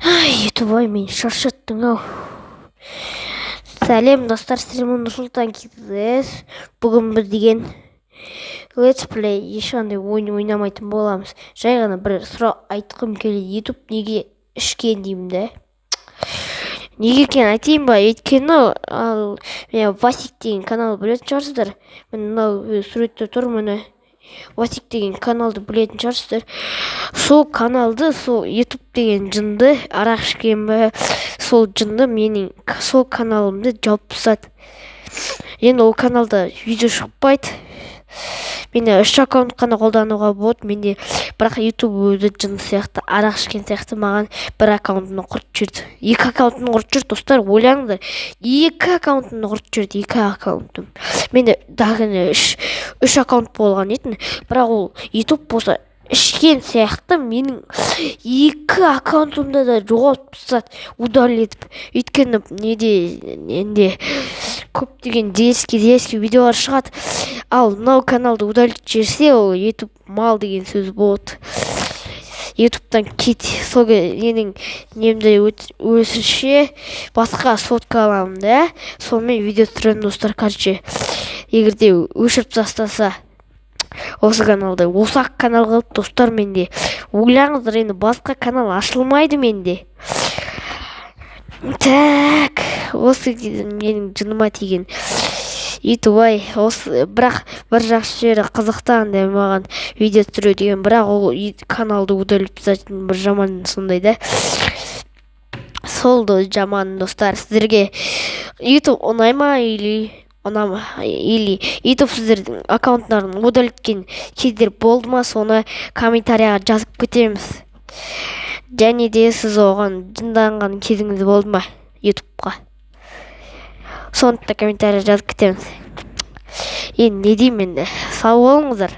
Ай, Ютуб, ай, мені шаршаттың ау. Сәлем, достар, сіздермен Нұрсұлтан KZ. Бүгін біз деген летсплей, ешқандай ойын ойнамайтын боламыз. Жай ғана бір сұрақ айтқым келеді: Ютуб неге ішкен деймін да. Неге екенін айтайын ба? Өйткені ал мен Васик деген канал білетін шығарсыздар. Міне, мынау суретте тұр, міне, Васик деген каналды білетін шығарсыздар. Сол каналды сол Ютуб деген жынды, арақ ішкен бе, сол жынды менің сол каналымды жауып тастады. Енді ол каналда видео шықпайды. Менде үш аккаунт қана қолдануға болады менде. Бірақ Ютуб өзі жын сияқты, арақ ішкен сияқты, маған бір аккаунтымды құртып жіберді, екі аккаунтымды құртып жіберді. Достар, ойлаңыздар, екі аккаунтымды құртып жіберді, екі аккаунтым. Менде даже үш аккаунт болған етін, бірақ ол Ютуб болса, ішкен сияқты, менің екі аккаунтымды да жоғалтып тастады, удалить етіп. Өйткені неде, енді көптеген дерзкий дерзкий видеолар шығады. Ал мынау каналды удалить жіберсе, ол Ютуб мал деген сөз болады. Ютубтан кет. Сол менің немді өсірше, басқа сотка аламын да, сонымен видео түсіремін, достар. Короче, егер де өшіріп тастаса осы каналды, осы ақ канал қалды, достар, менде. Ойлаңыздар, енді басқа канал ашылмайды менде. Так, осы менің жыныма тиген Ютуб, ай, осы. Бірақ бір жақсы жері, қызықты андай маған видео түсіру деген. Бірақ ол каналды удалить тастайтын бір жаман сондай да, сол да жаман. Достар, сіздерге Ютуб ұнай ма или ұнама, или Ютуб сіздердің аккаунттарын удалить еткен кездер болды ма? Соны комментарияға жазып кетеміз. Және де сіз оған жынданған кезіңіз болды ма, Ютубқа? Соны да комментарий жазып кетеміз. Енді не деймін енді? Сау болыңыздар.